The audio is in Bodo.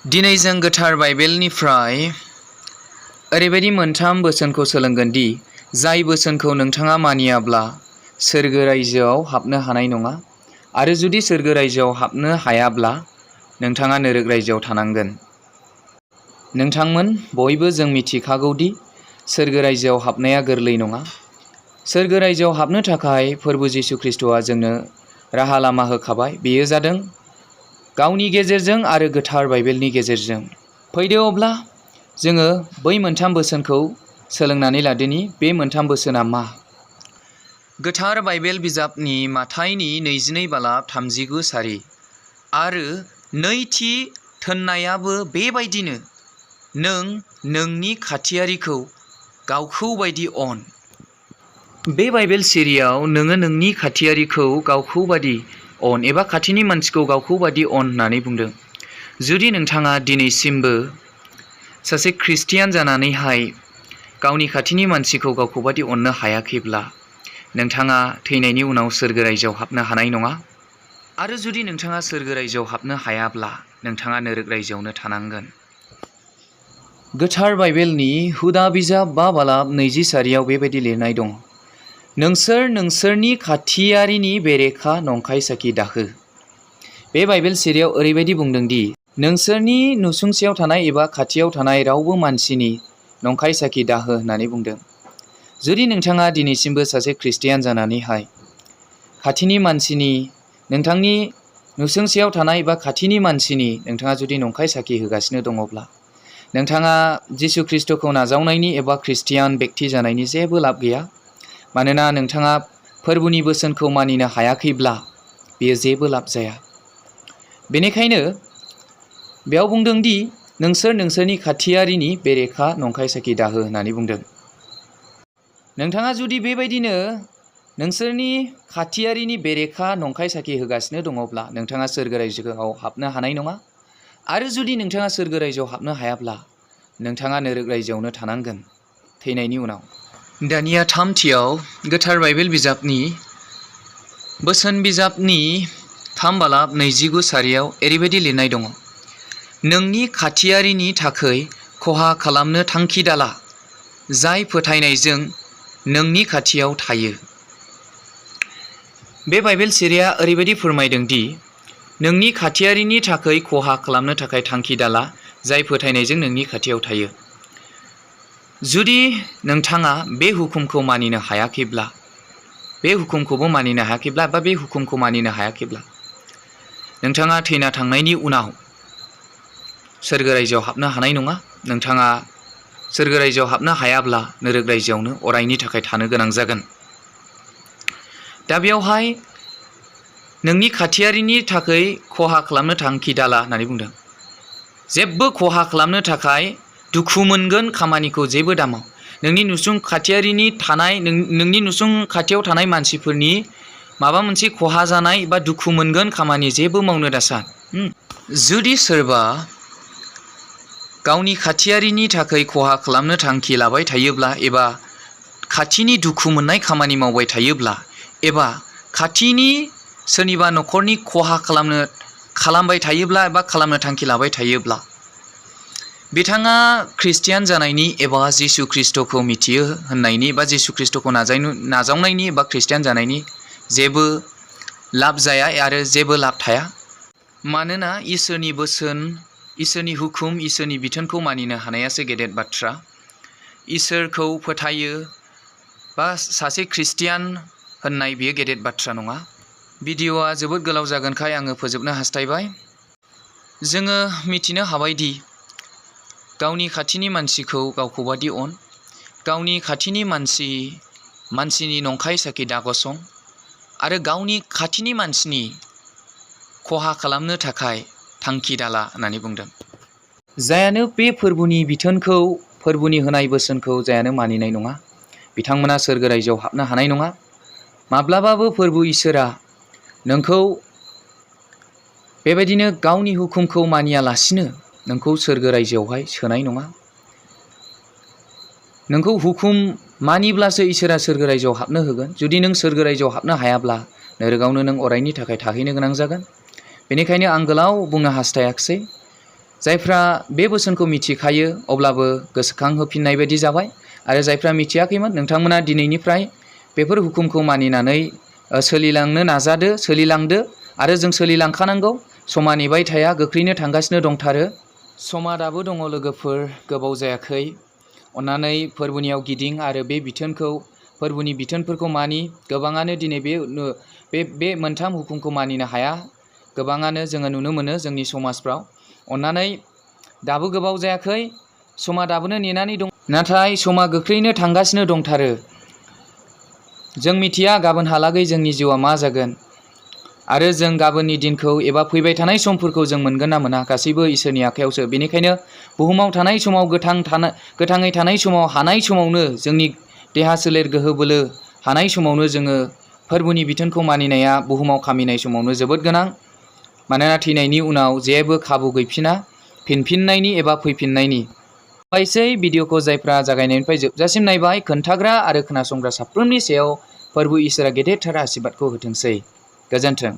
दिनै जों गोथार बाइबेलनिफ्राय ओरैबायदि मोनथाम बोसोनखौ सोलोंगोन दि जाय बोसोनखौ नोंथाङा मानियाब्ला सोरगो रायजोआव हाबनो हानाय नङा आरो जुदि सोरगो रायजोआव हाबनो हायाब्ला नोंथाङा नरक रायजोआव थानांगोन। नोंथांमोन बयबो जों मिथिखागौदि सोरगो रायजोआव हाबनाया गोरलै नङा। सोरगो रायजोआव हाबनो थाखाय फोरबु जिसु ख्रिस्ट'आ जोंनो राहा लामा होखाबाय। बेयो जादों गावनि गेजेरजों आरो गोथार बाइबेलनि गेजेरजों। फैदो अब्ला जोङो बै मोनथाम बोसोनखौ सोलोंनानै लादोनि बे मोनथाम बोसोना मा। गोथार बाइबेल बिजाबनि माथाइनि 22 बालाब 39 सारि आरो नैथि थोननायाबो बेबायदिनो, नों नोंनि खाथियारिखौ गावखौ बायदि अन। बे बाइबेल सिरियाव नोङो नोंनि खाथियारिखौ गावखौ बादि अन एबा खाथिनि मानसिखौ गावखौ बादि अन होननानै बुंदों। जुदि नोंथाङा दिनैसिमबो सासे ख्रिस्टियान जानानैहाय गावनि खाथिनि मानसिखौ गावखौ बादि अननो हायाखैब्ला नोंथाङा थैनायनि उनाव सोरगो रायजोआव हाबनो हानाय नङा। आरो जुदि नोंथाङा सोरगो रायजोआव हाबनो हायाब्ला नोंथाङा नरक रायजोआवनो थानांगोन। गोथार बाइबेलनि हुदा बिजाब 5 बालाब 20 सारियाव बेबायदि लिरनाय दं, नोंसोर नोंसोरनि खाथियारिनि बेरेखा नंखाय साखि दाहो। बे बाइबेल सिरियाव ओरैबायदि बुंदों दि नोंसोरनि नुसुंसेयाव थानाय एबा खाथियाव थानाय रावबो मानसिनि नंखाय साखि दाहो होननानै बुंदों। जुदि नोंथाङा दिनैसिमबो सासे ख्रिस्टियान जानानैहाय खाथिनि मानसिनि, नोंथांनि नुसुंसेयाव थानाय एबा खाथिनि मानसिनि नोंथाङा जुदि नंखाय साखि होगासिनो दङब्ला नोंथाङा जिसु ख्रिस्ट'खौ नाजावनायनि एबा ख्रिस्टियान बेक्ति जानायनि जेबो लाब गैया। मानोना नोंथाङा फोरबुनि बोसोनखौ मानिनो हायाखैब्ला बेयो जेबो लाब जाया। बेनिखायनो बेयाव बुंदों दि नोंसोर नोंसोरनि खाथियारिनि बेरेखा नंखाय साखि दाहो होननानै बुंदों। नोंथाङा जुदि बेबायदिनो नोंसोरनि खाथियारिनि बेरेखा नंखाय साखि होगासिनो दङब्ला नोंथाङा सोरगो रायजोआव हाबनो हानाय नङा। आरो जुदि नोंथाङा सोरगो रायजोआव हाबनो हायाब्ला नोंथाङा नरक रायजोआवनो थानांगोन थैनायनि उनाव। दानिया थामथियाव गोथार बाइबेल बिजाबनि बोसोन बिजाबनि 3 बालाब 29 सारियाव ओरैबायदि लिरनाय दङ, नोंनि खाथियारिनि थाखै खहा खालामनो थांखि दाला, जाय फोथायनायजों नोंनि खाथियाव थायो। बे बाइबेल सिरिया ओरैबायदि फोरमायदों दि नोंनि खाथियारिनि थाखै खहा खालामनो थाखाय थांखि दाला, जाय फोथायनायजों नोंनि खाथियाव थायो। जुदि नोंथाङा बे हुकुमखौ मानिनो हायाखैब्ला, बे हुकुमखौबो मानिनो हायाखैब्ला बा बे हुकुमखौ मानिनो हायाखैब्ला नोंथाङा थैना थांनायनि उनाव सोरगो रायजोआव हाबनो हानाय नङा। नोंथाङा सोरगो रायजोआव हाबनो हायाब्ला नरक रायजोआवनो अरायनि थाखाय थानो गोनां जागोन। दा बेयावहाय नोंनि खाथियारिनि थाखै खहा खालामनो थांखि दाला होननानै बुंदों। जेबो खहा खालामनो थाखाय दुखु मोनगोन खामानिखौ जेबो दामाव। नोंनि नुसुं खाथियारिनि थानाय नोंनि नुसुं खाथियाव थानाय मानसिफोरनि माबा मोनसे खहा जानाय बा दुखु मोनगोन खामानि जेबो मावनो दासान। जुदि सोरबा गावनि खाथियारिनि थाखाय खहा खालामनो थांखि लाबाय थायोब्ला एबा खाथिनि दुखु मोननाय खामानि मावबाय थायोब्ला एबा खाथिनि सोरनिबा न'खरनि खहा खालामबाय थायोब्ला एबा खालामनो थांखि लाबाय थायोब्ला बिथाङा ख्रिस्टियान जानायनि एबा जिसु ख्रिस्ट'खौ मिथियो होननायनि बा जिसु ख्रिस्ट'खौ नाजावनायनि एबा ख्रिस्टियान जानायनि जेबो लाब जाया आरो जेबो लाब थाया। मानोना इसोरनि बोसोन, इसोरनि हुकुम, इसोरनि बिथोनखौ मानिनो हानायासो गेदेर बाथ्रा। इसोरखौ फोथायो बा सासे ख्रिस्टियान होननाय बियो गेदेर बाथ्रा नङा। भिडिअ'आ जोबोद गोलाव जागोनखाय आङो फोजोबनो हास्थायबाय। जोङो मिथिनो हाबायदि गावनि खाथिनि मानसिखौ गावखौ बादि अन, गावनि खाथिनि मानसिनि नंखाय साखि दागसं आरो गावनि खाथिनि मानसिनि खहा खालामनो थाखाय थांखि दाला होननानै बुंदों। जायानो बे फोरबुनि बिथोनखौ, फोरबुनि होनाय बोसोनखौ जायानो मानिनाय नङा, बिथांमोना सोरगो रायजोआव हाबनो हानाय नङा। माब्लाबाबो फोरबु इसोरा नोंखौ बेबायदिनो गावनि हुकुमखौ मानियालासिनो नोंखौ सोरगो रायजोआवहाय सोनाय नङा। नोंखौ हुकुम मानिब्लासो इसोरा सोरगो रायजोआव हाबनो होगोन। जुदि नों सोरगो रायजोआव हाबनो हायाब्ला नरकआवनो नों अरायनि थाखाय थाहैनो गोनां जागोन। बेनिखायनो आं गोलाव बुंनो हास्थायाखिसै। जायफ्रा बे बोसोनखौ मिथिखायो अब्लाबो गोसोखांहोफिननाय बायदि जाबाय आरो जायफ्रा मिथियाखैमोन नोंथांमोना दिनैनिफ्राय बेफोर हुकुमखौ मानिनानै सोलिलांनो नाजादो, सोलिलांदो आरो जों सोलिलांखानांगौ। समा नेबाय थाया, गोख्रैनो थांगासिनो दंथारो। समा दाबो दङ लोगोफोर, गोबाव जायाखै। अन्नानै फोरबोनियाव गिदिं आरो बे बिथोनखौ, फोरबोनि बिथोनफोरखौ मानि। गोबाङानो दिनै बे मोनथाम हुकुमखौ मानिनो हाया। गोबाङानो जोङो नुनो मोनो जोंनि समाजफ्राव। अन्नानै दाबो गोबाव जायाखै, समा दाबोनो नेनानै दं, नाथाय समा गोख्रैनो थांगासिनो दंथारो। जों मिथिया गाबोनहालागै जोंनि जिउआ मा जागोन आरो जों गाबोननि दिनखौ एबा फैबाय थानाय समफोरखौ जों मोनगोन ना मोना, गासैबो इसोरनि आखायावसो। बेनिखायनो बुहुमाव थानाय समाव, गोथाङै थानाय समाव, हानाय समावनो, जोंनि देहा सोलेर गोहो बोलो हानाय समावनो जोङो फोरबोनि बिथोनखौ मानिनाया बुहुमाव खामिनाय समावनो जोबोद गोनां। मानोना थैनायनि उनाव जेबो खाबु गैफिना फिनफिननायनि एबा फैफिननायनि। खायसे भिडिअखौ जायफ्रा जागायनायनिफ्राय जोबजासिम नायबाय, खोन्थाग्रा आरो खोनासंग्रा साफ्रोमनि सायाव फोरबो इसोरा गेदेरथार आशीर्बादखौ होथोंसै। गोजोन्थों।